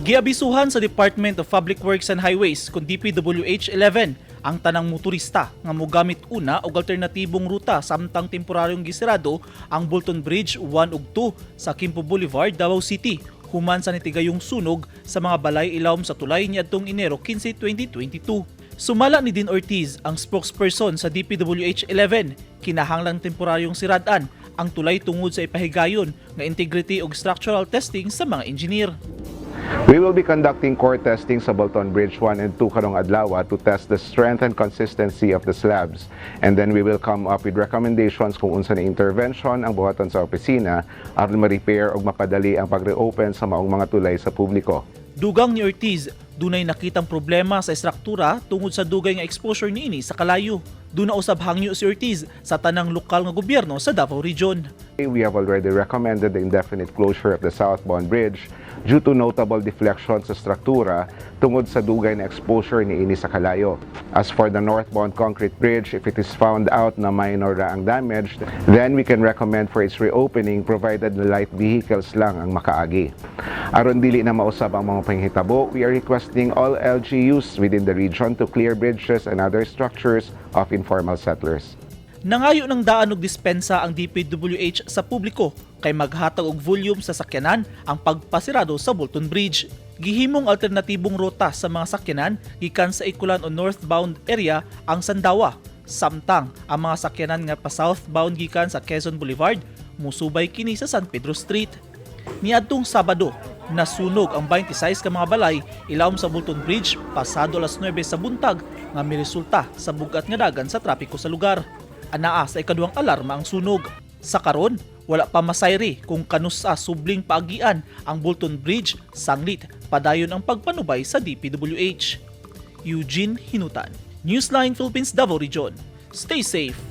Giabisuhan sa Department of Public Works and Highways kon DPWH 11 ang tanang motorista nga mogamit una og alternatibong ruta samtang temporaryong gisirado ang Bolton Bridge 1 ug 2 sa Quimpo Boulevard, Davao City human sa nitigayong sunog sa mga balay ilawom sa tulay niadtong Enero 15, 2022. Sumala ni Dean Ortiz, ang spokesperson sa DPWH 11, kinahanglang temporaryong siradan ang tulay tungod sa ipahigayon nga integrity ug structural testing sa mga engineer. We will be conducting core testing sa Bolton Bridge 1 and 2 karong adlaw to test the strength and consistency of the slabs. And then we will come up with recommendations kung unsa na intervention ang buhaton sa opisina aron ma-repair ug mapadali ang pag-reopen sa maong mga tulay sa publiko. Dugang ni Ortiz, dunay nakitang problema sa istruktura tungod sa dugay nga exposure niini sa kalayo. Duna usab hangyo si Ortiz sa tanang lokal nga gobyerno sa Davao Region. We have already recommended the indefinite closure of the southbound bridge due to notable deflection sa struktura tungod sa dugay na exposure niini sa kalayo. As for the northbound concrete bridge, if it is found out na minor ra ang damage, then we can recommend for its reopening provided na light vehicles lang ang makaagi. Aron dili na mausab ang mga panghitabo, we are requesting all LGUs within the region to clear bridges and other structures of informal settlers. Nangayo ng daan og dispensa ang DPWH sa publiko kay maghatag og volume sa sakyanan ang pagpasirado sa Bolton Bridge. Gihimong alternatibong ruta sa mga sakyanan gikan sa Ikulan o northbound area ang Sandawa. Samtang ang mga sakyanan nga pa southbound gikan sa Quezon Boulevard musubay kini sa San Pedro Street. Niadtong Sabado, nasunog ang 26 ka mga balay ilawom sa Bolton Bridge pasado alas 9 sa buntag nga miresulta sa bugat nga dagan sa trapiko sa lugar. Anaa sa ikaduhang alarma ang sunog. Sa karon, wala pa masayri kung kanusa subling paagian ang Bolton Bridge sanglit padayon ang pagpanubay sa DPWH. Eugene Hinutan, Newsline Philippines, Davao Region. Stay safe.